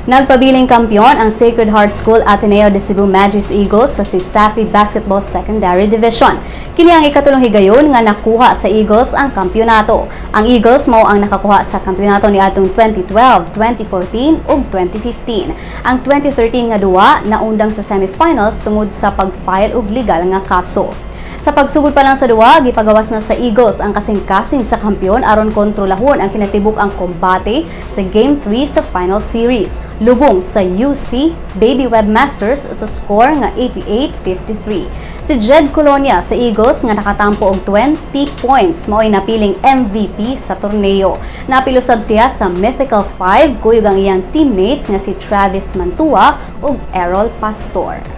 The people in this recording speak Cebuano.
Nagpabiling kampiyon ang Sacred Heart School Ateneo de Cebu Magis Eagles sa CESAFI Basketball Secondary Division. Kini ang ikatulong higayon nga nakuha sa Eagles ang kampyonato. Ang Eagles mao ang nakakuha sa kampyonato niadtong 2012, 2014 ug 2015. Ang 2013 nga duwa naundang sa semifinals tungod sa pag-file og legal nga kaso. Sa pagsugod pa lang sa duwa, gipagawas na sa Eagles ang kasing-kasing sa kampiyon aron kontrolahon ang kinatibuk-ang kombate sa Game 3 sa final series. Lubong sa UC Baby Webmasters sa score nga 88-53. Si Jed Colonia sa Eagles nga nakatampo og 20 points mao'y napiling MVP sa torneo. Napil usab siya sa Mythical 5 kuyog ang iyang teammates nga si Travis Mantua ug Errol Pastor.